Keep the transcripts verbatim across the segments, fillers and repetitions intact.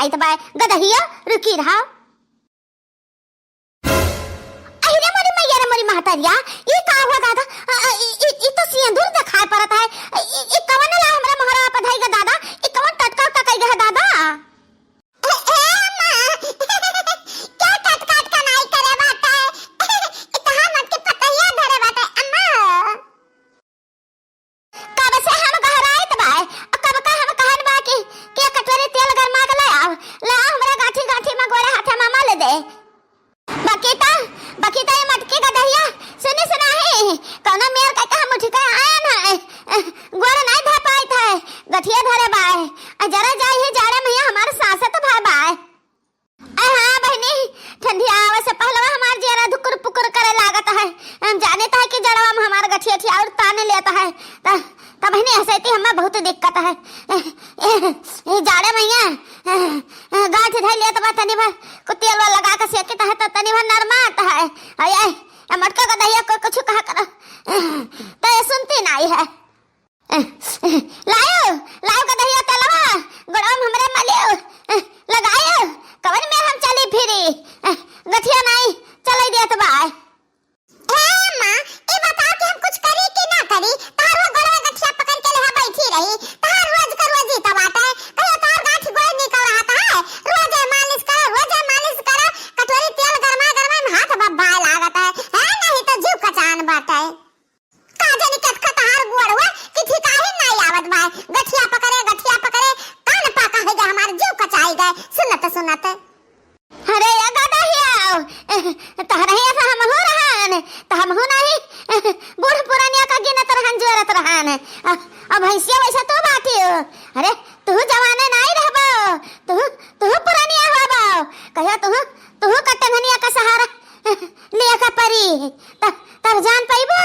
त बाय गदहिया, रुकी रहा। अरे मोरी मैया रे मोरी महतरिया, ई का हुआ दादा? अ, अ, ई, ई, ई तो सिंदूर देखाई परत है। ई, ई कवन ला हमरा मोहरा पर धइगा दादा? ई कवन टटका उटका कइगा है दादा? ए, ए अम्मा, क्या टटका उटका नाई करे बाटे? ई तहार मटकी पतहिया धरे बाटे अम्मा। कब से हम गहराइत बाय, कब का हम कहन बा कि, कि एक कटोरी तेल गरमा के ले आओ, ले आओ, हमरे गांठी गांठी में गोड़े हाथे में मल दे। बकीता, बकीता ये मटकी गदहिया, सुनी सुनाही, कौनो मेर कह के हम उठ के आया ना, गोड़ नहीं धर पाइत है, गठिया धरे बाय, जरा जाई ही जाड़े में हमार सांसत भय बाय। अरे हाँ बहिनी, ठंडी आवे से पहलवा हमार जियरा धुकुर पुकुर करे लागत है। हम जाने त है कि जड़वा में हमार गठिया ठिया और ताने लेत है। त, त बहिनी, हसैती हमें बहुत दिक्कत है। ए, ए, ए, जाड़े मैया, ए, ए, गांठ धइ लेत बा, तनी भर को तेल वाल लगा के सेकित है, त तनी भर नरमात है। अरे, ए, ए, मटका गदहिया को कुछ कहा कर, त ये सुनती नहीं है। लायो, लायो गदहिया तेलवा, गोड़वा में हमरे मलियो, लगायो, कवन में हम चली फिरी, गठिया नाई चलाई देत बा। हे अम्मा, ई बताओ कि हम कुछ करी कि ना करी? तहार वो गोड़वा गठिया पकड़ के लेहा बैठी रही, तहार रोज का रोज ई तो बात है, कहियो तहार गांठ गोड़ निकल रहा है, रोज मालिश करो, रोज मालिश करो, कटोरी तेल गरमा गरमा में हाथ बब्बाए लागत है, है नहीं तो जीव कचान बाटे। का जानी कतका तहार गोड़ हुआ कि ठिकाही नाई आवत बा। गठिया पकड़े, गठिया पकड़े, कान पाका होइ गए, हमार जीव कचाई गए, सुनत, सुनत। अरे या गदहिया, तहरही ऐसा हमहू रहन, त हमहू नहीं, बूढ़ पुरानिया का गिनत रहन, जोरत रहन। अ, अब भैंसिया वैसा तू बाटी हो। अरे, तू जवाने नाई रहबो, तू, तू पुरानिया होबो। कहियो तू, तू कटंगनिया का सहारा लिया का परी, त-, तब जान पाइबो।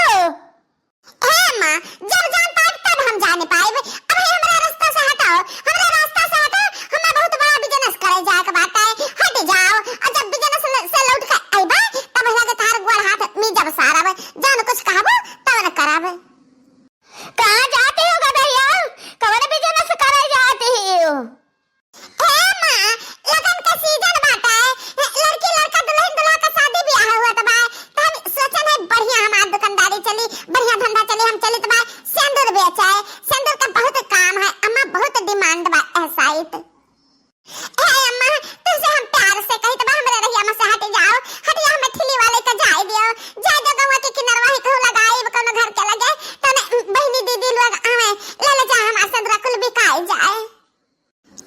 हे अम्मा, जब जान पाइब तब हम जाने पाइब। अबे हमरा रास्ता से हटाओ, हमरा रास्ता से हटाओ, हमें बहुत बड़ा business करे जाए के बाटे। हट जाओ, और जब business से लौट के आइबा, तब लगे तार गोड़ हाथ मीजब सारब, जौन कुछ कहबो तौन करब। कहाँ जाती हो गदहिया? कवन business करे जाती हो? हे माँ, लगन का season बाटे, लड़की लड़का दुल्हन दुल्हा का शादी ब्याह हुआ त बा, त हम सोचन है बढ़िया हमार दुकानदारी चली, बढ़िया धंधा चली, हम चलित बा सेंदूर बेचे, सेंदूर का बहुत काम है अम्मा, बहुत demand बा एह side। हे अम्मा, तुमसे हम प्यार से कहित बा, हमरे रहिया में से हट जाओ, हट जाओ, हमें ठिली वाले का जाए दियो, जाए दो गौवा के किनरवा ही कहूँ लगाई, कौनो घर के लगे, तने बहिनी दीदी लोग आवे, ले ले जा हमार सेंदूर कुल बिकाई जाए।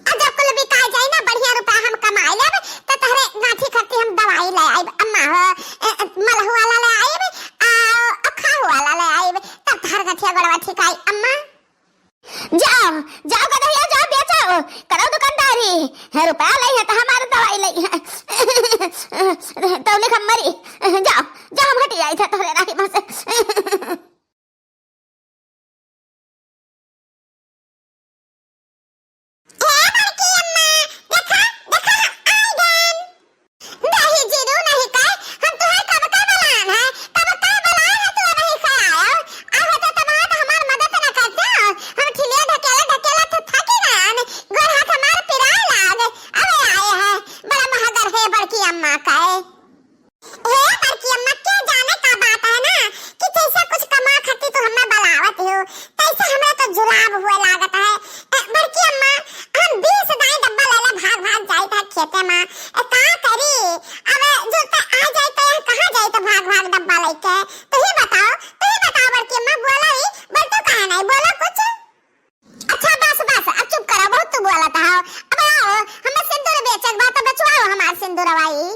आ जब कुल बिकाई जाई ना, बढ़िया रुपया हम कमाई लेब, त तहरे गांठी खत्ती हम दवाई ले आइब, अम्मा हो, ए, ए, मलहू वाला ले आइब, आ, आ खाहू वाला ले आइब, तब तहर गठिया गोड़वा ठिकाई, अम्मा। जाओ, जाओ गदहिया, जाओ बेचो, करो दुकानदारी, है रुपया लई है त हमार दवाई लई है, तौली खम्मरी, जाओ, जाओ हम हटी आई था तोहरे राही में से। ए बड़की अम्मा, देखा, देखा, हम आई गन। नहीं जीरू नहीं कहे, हम तुहे कब का बलान है, कब का बलान है तू अबही से आयो। आ होते तो बात हमार मदद न करते हो, हम ठिलिया ढकेला ढकेला तो थकी गन, गोड़ हाथ हमार पिराए लाग, अबे आए हैं, बड़ा महागर है बड़की अम्मा का है। हे बड़की अम्मा, के जाने का बात है ना कि जैसे कुछ कमा खातिर तू हमें बलावत हो, तैसे हमरा तो जुलाब हुए लागत है। ए, बड़की अम्मा, हम बीस दाई डब्बा लेले भाग भाग जाइत है खेते में। ए, का करी? अब जो त आ जाए तो यहाँ कहाँ जाए तो भाग भाग डब्बा लेके? तू ही बताओ, तू ही बताओ बड़की अम्मा, बोलो ही, बोल तू काहे नहीं, बोलो कुछ। अच्छा बस बस, अब चुप करो, बहुत तू बोलत हो। अब आओ, हमें सिंदूर बेचक बा तो बेचवाओ हमार सिंदूरवा ई।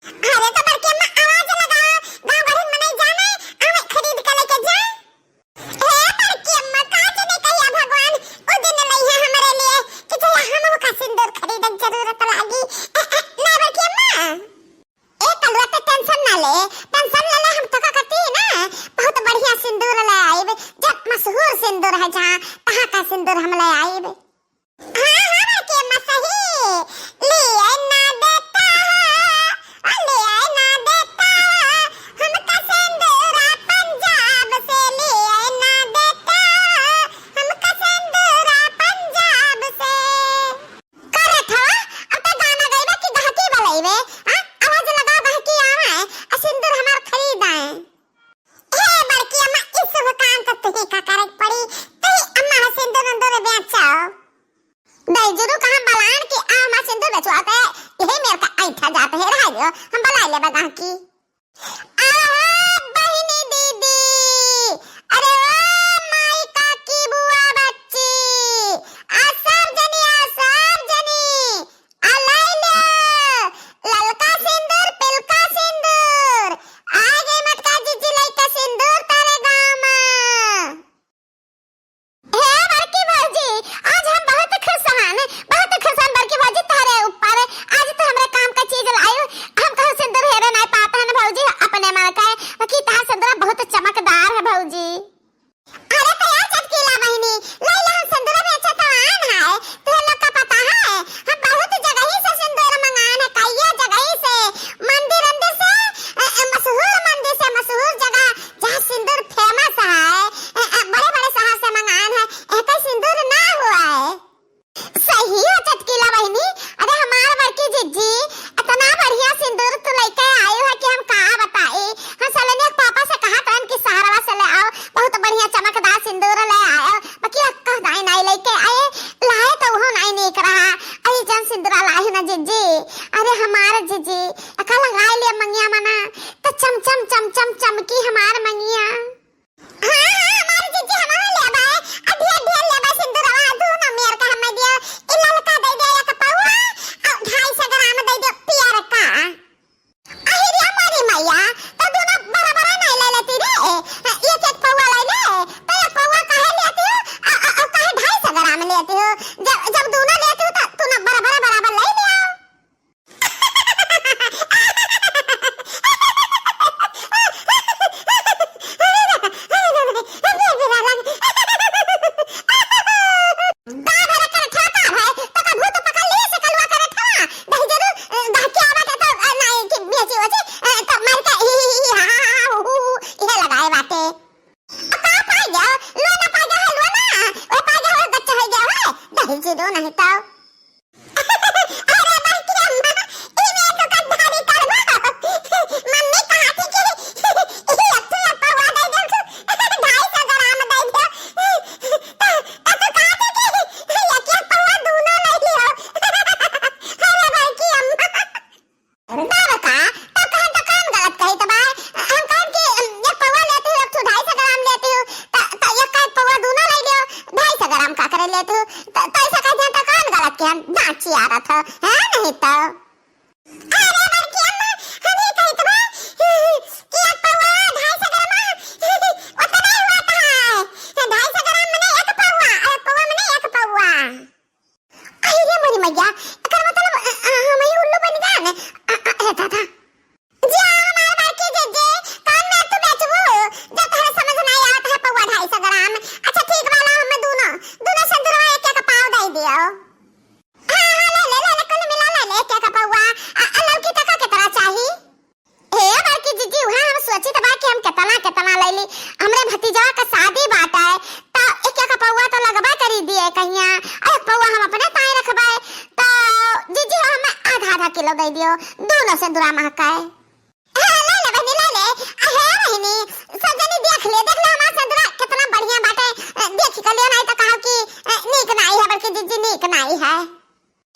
अरे तो बड़की अम्मा आवाज लगाओ, गाँव भर मनई जाने, आवे खरीद के लेके जाए। हे बड़की अम्मा, का जाने कहिया भगवान उ दिन लइहे हमरे लिए कि जहिया हमहू का सिंदूर खरीदे के जरूरत लागी। ए, ए, ना बड़की अम्मा। ए कलुआ, ते tension ना ले, tension ना ले, हम तोका खाती ना बहुत बढ़िया सिंदूर ले आइब, जब मशहूर सिंदूर है जहाँ, तहाँ का सिंदूर हम ले आइब। हाँ, हाँ, के मसही, लिए ना देता हो, लिए ना देता हो, हमका सेंदूरा पंजाब से लिए ना देता हो, हमका सेंदूरा पंजाब से। करत हो, हम बलाइ लेबे गहकी। आहा, बहिनी दीदी, अरे ओ माई काकी बुआ बच्ची, आ सब जनी, आ सब जनी, आ लाई लो, ललका सिंदूर, पिलका सिंदूर, आ गई मोटका जिज्जी लइके सिंदूर तारे गाँव मा। हे बड़की भौजी, आज हम बहुत खुश हन, बहुत खुश हन बड़की भौजी तोहरे ऊपर। आज तो हमरे काम का चीज लायू। हम कहूँ सिंदूर हेरे नाई पात हन भौजी, अपने मन का है, बाकी तोहार सिंदूर बहुत चमकदार है भौजी। अरे तो यार चटकीला बहिनी, लई ले हम सिंदूर में अच्छा तो आन है, तुहे लोग का पता है, हम बहुत जगह ही से सिंदूर मंगान है, कई जगह ही से, मंदिर अंदर से, अ, अ, मशहूर मंदिर से, मशहूर जगह जहाँ सिंदूर famous है, अ, अ, बड़े-बड़े शहर से मंगान है, एकर सिंदूर ना हुआ है। सही हो चटकीला बहिनी, अरे हमार बड़की जिज्जी इतना बढ़िया सिंदूर तू लइके आयु है कि हम का बताई। हम सलोनिया के पापा से कहत रहन कि शहरवा से ले आओ, बहुत बढ़िया चमकदार सिंदूर ले आयो, बाकी अक्का दाई नाई लइके आए, लाए तो वो नाई नीक रहा। अरे जौन सिंदूरा लाए है ना जिज्जी, अरे हमार जिज्जी, एका लगाए ले मंगिया मना, तो चम चम चम चम चमकी हमार मंगिया। हाँ, हाँ, हमार जिज्जी हमहू लेबे, आ ढेर ढेर लेबे सिंदूरवा, दूनो मेर का हमें दियो, ई ललका दे दे एक पौआ, आ ढाई सौ ग्राम दे दे पियर का। अहि रे मोरी मैया, तो दूनो बराबर नहीं ले लेती रे, एक एक पौआ ले ले, तो एक पौआ काहे लेती हो, आ, आ, आ काहे ढाई सौ ग्राम लेती हो, जब, जब दूनो लेती हो तो तू ना बराबर बराबर ले ले आओ। अरे बड़की अम्मा, ई में तो कद्दारी करबो। मम्मी कहा थी कि ई अक्तू या पौवा दे दे तू, ढाई सौ ग्राम दे दे। त, त तू कहा थी कि एक एक पौवा दूनो ले लियो। अरे बड़की अम्मा। बाबा का, तब कहन तो कौन गलत कही तो बा? हम कहन कि एक पौवा लेती हूँ, एक ठो ढाई सौ ग्राम लेती हूँ, त, त एक का एक पौवा दूनो ले लियो, ढाई सौ ग्राम का करे लेती हूँ, त, त ऐसा कह दिया तो कौन गलत किया? नाची आ रहा था, है नहीं तो। अरे बड़की अम्मा, हम ही कही तो बा कि एक पौवा ढाई सौ ग्राम, उतना ही हुआ था, ढाई सौ ग्राम मने एक पौवा, एक पौवा मने एक पौवा। अरे रे मोरी मैया, एकर मतलब, अ, अ, हम ही उल्लू बन गए ने। अ, अ, ए दादा। जा हमार बड़की जिज्जी, कौन में तू बेचबू? जब तोहरे समझ नहीं आवत है पौवा ढाई सौ ग्राम। अच्छा ठीक बा, ला हमें दूनो, दूनो सिंदूरवा एक एक पाव दे दियो। हाँ, हाँ, ले, ले, ले, ले, कुल मिला ले, ले, एक एक पौवा। अ, अ, लौकी तका कितना चाही? हे बड़की जिज्जी, उहाँ हम सोचित बा कि हम केतना, केतना लैली। हमरे भतीजवा के शादी बाटे, त एक एक पौवा तो लगबे करी दिए कहिया, और एक पौवा हम अपने ताई रखबे। त जिज्जी, हमें आधा, आधा किलो दे दियो, दूनो सिंदूरा महकाए। हाँ, ले ले बहिनी, ले ले। आ, हे बहिनी, सब जनी देख ले, देख ले हमार सिंदूरा केतना बढ़िया बाटे। अ, देख के लियो, नहीं तो कहो कि, अ, नीक नाई है, बड़की जिज्जी नीक नाई है।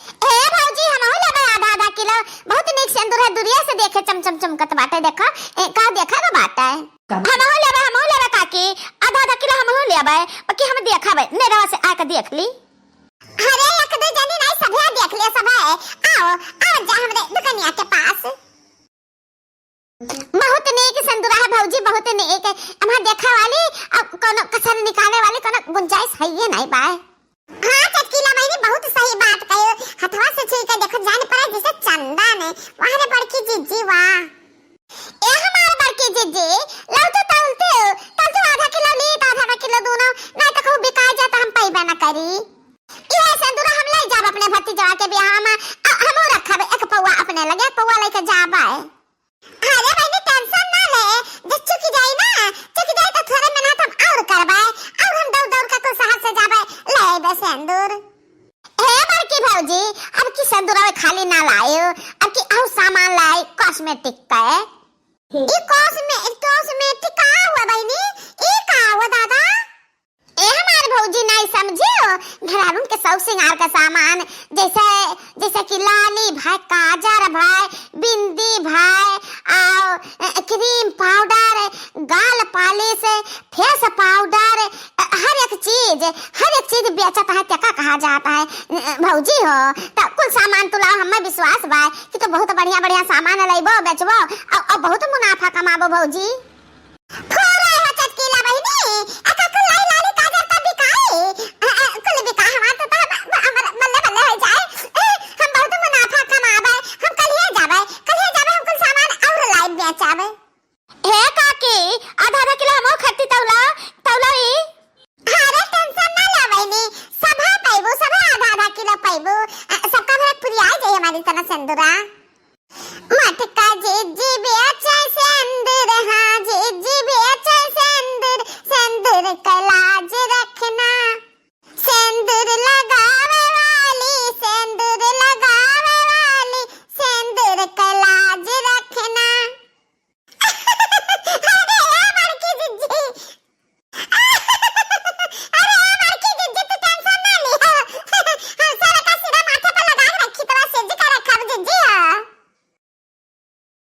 ए भौजी, हमहू लेबे आधा आधा किलो। बहुत नीक सिंदूर है, दुरिया से देखे चमचम चमकत बाटे। देखा, ए, का देखा के बाटे? का? हमहू लेबे, हमहू लेबे काकी, आधा आधा किलो हमहू लेबे। बाकी हम देखबे, नेरवा से आके देख ली। अरे, एक दो जनी नहीं, सभे देख ले, सभे। आओ, आओ जा हमरे दुकनिया के पास। बहुत नीक सिंदूरा है भौजी, बहुत नीक। हमार देखा वाली, अब कोनो कसर निकाले वाली कोनो गुंजाइश है ये नहीं बाय। हाँ, चटकीला बहिनी, बहुत सही बात कहे। हथवा से छुई के देखो, जान पड़ा जैसे चंदन है। वाह रे बड़की जिज्जी, वाह। ए हमार बड़की जिज्जी, लाओ तो तौलते हो, तौलते आधा किलो ली, तो आधा किलो दूनो, नहीं तो कहूँ बिका जाता, हम पैबे न करी। इहे सिंदूरा हम ले जाब अपने भतीजवा के बियाह में, आ, हमहू रखब एक पौवा अपने लगे, एक पौवा लेके जाबे। अरे बहिनी, tension ना ले, जे चुक जाई ना, चुक जाई तो थोड़े मेहनत हम और करबे, और हम दौड़ दौड़ के कुल शहर से जाबे, ले अइबे सिंदूर। हे बड़की भौजी, अब की सिंदूरवा खाली ना लायो, अब की और सामान लाई cosmetic के। ई cosme-, cosmetic का हुआ बहिनी? ई का हुआ दादा? ए हमार भौजी नाई समझियो, घरारुन के शौक सिंगार का सामान, जैसे, जैसे कि लाली भय, काजर भय, बिंदी भय, और, अ, क्रीम पाउडर, गाल पालिश, फेस पाउडर, अ, हर एक चीज, हर एक चीज बेचत है, तेका कहा जात है, अ, भौजी हो। त कुल सामान तू लाओ, हमें विश्वास बा कि तू बहुत बढ़िया बढ़िया सामान लइबो, बेचबो, और, और बहुत मुनाफा कमाबो भौजी। फोरे हो चटकीला बहिनी, एका कुल लाई लाली काजर तब बिकाई? अ, अ, कुल बिका हमार तो, तो हम, हमर बल्ले बल्ले हो जाए। ए, हम बहुत मुनाफा कमाबे, हम कलिए जाबे, कलिए जाबे, हम कुल सामान और लाई बेचाबे। हे काकी, आधा आधा किलो हमहू खट्टी तौला, तौला ई। अरे tension ना ले बहिनी, सभे पैबू, सभे आधा आधा किलो पैबू। अ, सबका भरक पुरिया जाई हमारी तरह सेंदुरा।